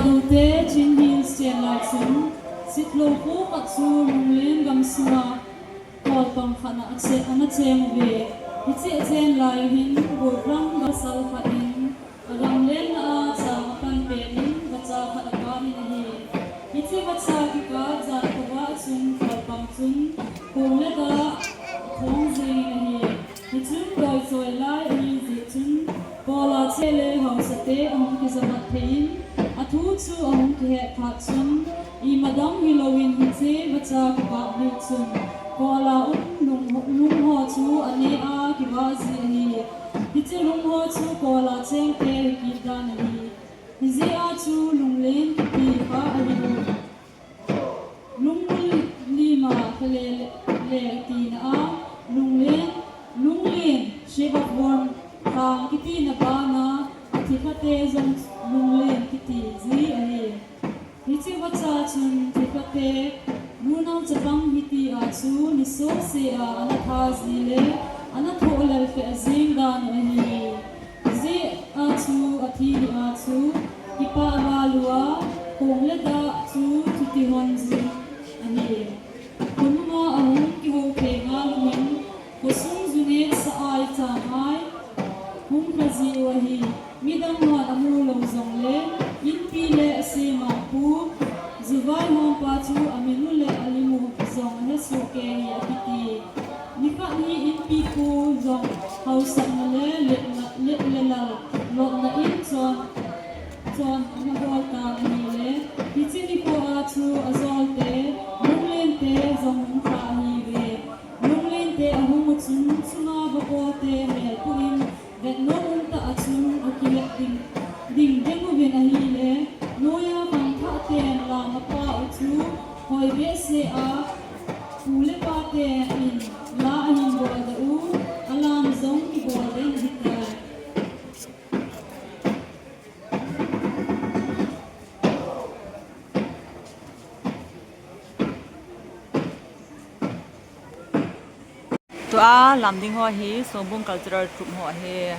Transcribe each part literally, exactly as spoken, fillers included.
Lote Chin Hills chen lai chun, Sitlou kho khat chu Lunglen gamsunga kolpang khat a che-, ana cheng uve. Hiche a chen lai hin, Gurprang pasal khat in, agamlenna a chang apan pen in, vacha khat akap in ahi. Hiche vacha kikap jan khovah chun kolpang chun, kong le da athong jing in ahi. Hichun doi choi lai ahi jeh chun, kola che le haosate ahung kijamat thei in, athu chu ahung kihet phat chun, imadang hilouvin hiche vacha kikap beh chun, kola um lung, lung ho chu ane a kivah ji ahi. Hiche lung ho chu kola chengte hikit dan ahi. Hijeh a chu Lunglen kiti kha ahi. Lungmul lima kha le, le tina a, Lunglen, Lunglen, Shivavon, Thang kitina bana, athi khate jong Lunglen kiti ji ahi. Hiche vacha chun thi khate, nunao chapang hiti a chu ni sose a ana tha ji le, ana thoh lel peh jing dan u ahi. Hijeh a chu athi ni a chu, kipah val uva, kong le da chu chuti hon jing ahi. Khonunga ahung kihou thei ngal umin, khosung ju neh sa ai chang ai, hung kha ji u ahi. Midang hon amu lou jongle, inpi le asema pu, ju vaihompa chu amin u le alim u jong ahe soh kei hi akiti. Nikhat hi inpipu jong haosatna le letna, let le lal, lopna in chon, chon ana bol tan ahile, hiche nikho a chu ajolte, Lunglen te jong hung kha ahiuve. Lunglen te ahung u chun, chunga vapote melpuh in, vetnom umtah a chun akilep ding, ding deng uvin ahile, noiya khangthah ten lam apha u chu, hoi behseh a, pu le pa ten la ahin boldoh u, alam jong kibol den ahitai. Tua lam ding ho hi Songbung Cultural Troupe ho ahi.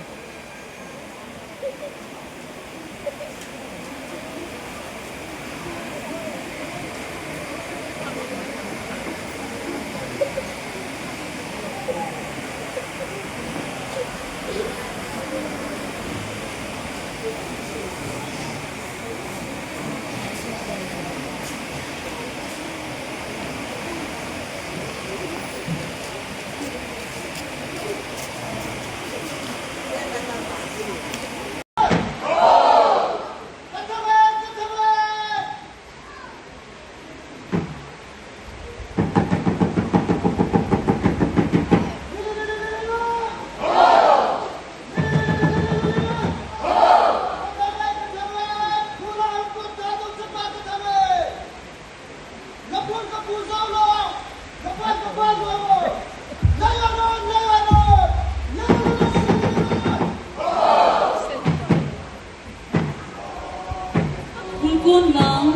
Khulkon Lang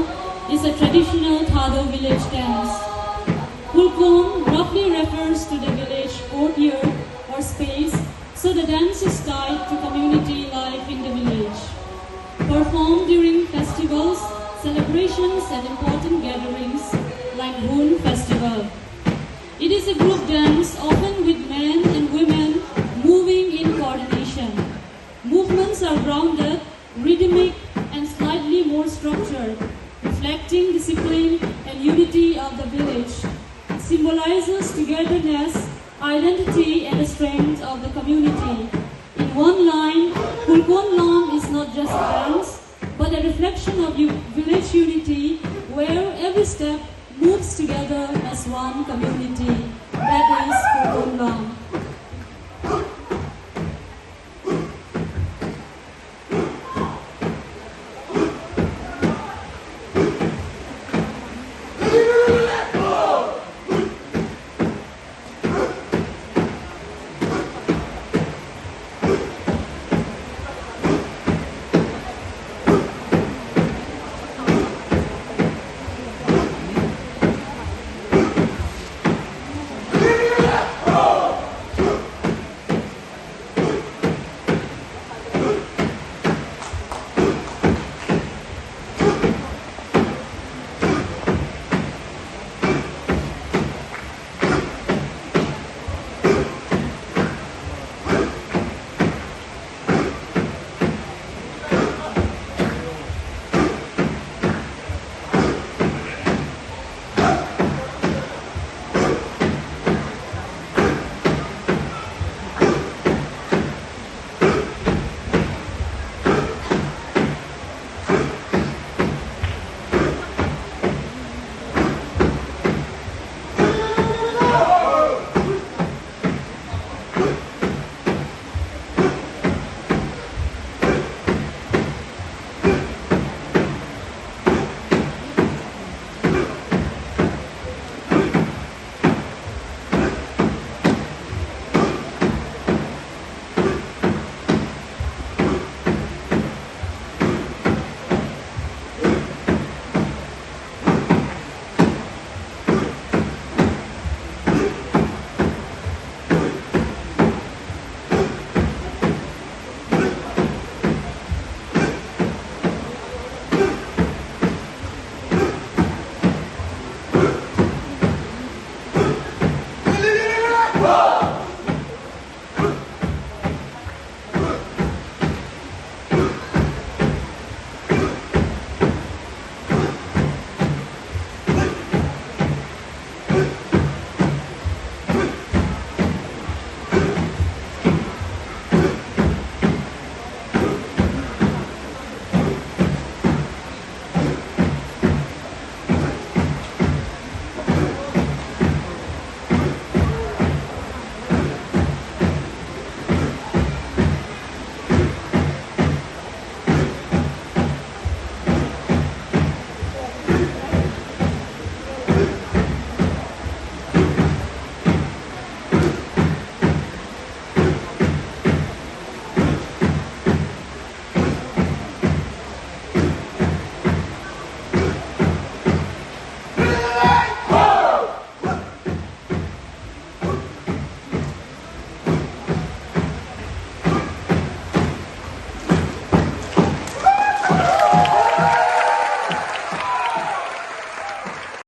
is a traditional Thadou village dance. Khulkon roughly refers to the village courtyard or space, so the dance is tied to community life in the village. Performed during festivals, celebrations and important gatherings like Bhun Festival. It is a group dance, often with men and women moving in coordination. Movements are grounded, rhythmic, and slightly more structured, reflecting discipline and unity of the village. It symbolizes togetherness, identity, and the strength of the community. In one line, Khulkon Lang is not just a dance, but a reflection of u-, village unity, where every step moves together as one community. That is Khulkon Lang.